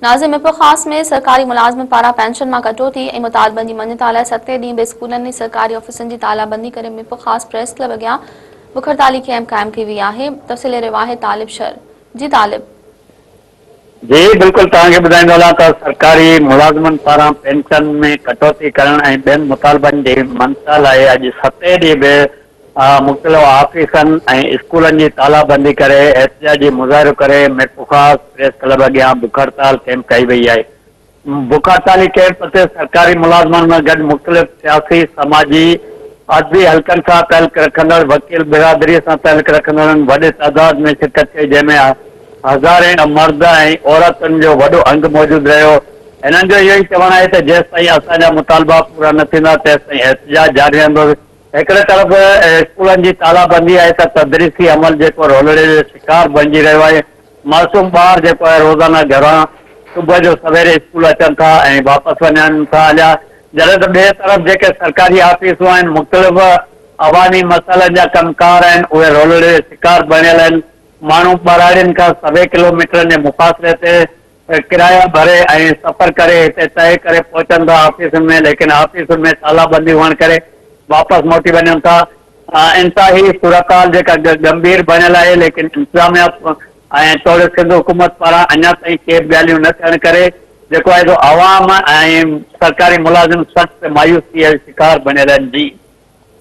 ناظم ميرپورخاص ۾ سرڪاري ملازمن پاران پينشن مان ڪٽوتي ۽ مطالبن جي مڃتا لاء ستين ڏينهن به اسڪولن ۽ سرڪاري آفيسن جي تالا بندي ڪري ميرپورخاص پريس ڪلب اڳيان بک هڙتالي ڪئمپ قائم ڪئي وئي آهي. تفصيل رواهي طالب شر. جي طالب. جي بلڪل توهان کي ٻڌائيندو هلان ته سرڪاري ملازمن پاران پينشن ۾ ڪٽوتي ڪرڻ ۽ ٻين مطالبن جي مڃتا لاء اڄ ستين ڏينهن به مختلف آفيسن ۽ اسڪولن جي تالا بندي ڪري احتجاجي مظاهرو ڪري ميرپورخاص پريس ڪلب اڳيان بک هڙتال ڪئمپ ڪئي وئي آهي. بک هڙتالي ڪئمپ تي سرڪاري ملازمن سان گڏ مختلف سياسي، سماجي، ادبي حلقن سان تعلق رکندڙ وڪيل برادري سان تعلق رکندڙن وڏي تعداد ۾ شرڪت ڪئي جنهن ۾ هزارين مرد ۽ عورتن جو وڏو انگ موجود رهيو. هنن جو اهو ئي چوڻ آهي ته جيستائين اسان جا مطالبا پورا نه ٿيندا تيستائين احتجاج جاري رهندو. هڪڙي طرف اسڪولن جي تالا بندي آهي ته تدريسي عمل جيڪو رولڙي جو شڪار بڻجي رهيو آهي، معصوم ٻار جيڪو آهي روزانه گهران صبح جو سويري اسڪول اچن ٿا ۽ واپس وڃن ٿا هليا جڏهن ته ٻئي طرف جيڪي سرڪاري آفيسون آهن مختلف عوامي مسئلن جا ڪم ڪار آهن اهي رولڙي جو شڪار بڻيل آهن ماڻهو ٻهراڙين کان سوين ڪلوميٽرن جي مفاصلي تي ڪرايا ڀري ۽ سفر ڪري هتي طئي ڪري پهچن ٿا آفيسن ۾ ليڪن آفيسن ۾ تالا بندي هئڻ ڪري واپس موٽي وڃن ٿا انتهائي صورتحال جيڪا ڳنڀير بڻيل آهي ليڪن انتظاميا ۽ توڙي سنڌ حڪومت پاران اڃا تائين ڪي به ڳالهيون نه ٿيڻ ڪري جيڪو آهي سو عوام ۽ سرڪاري ملازم سخت مايوسي جو شڪار بڻيل آهن جي.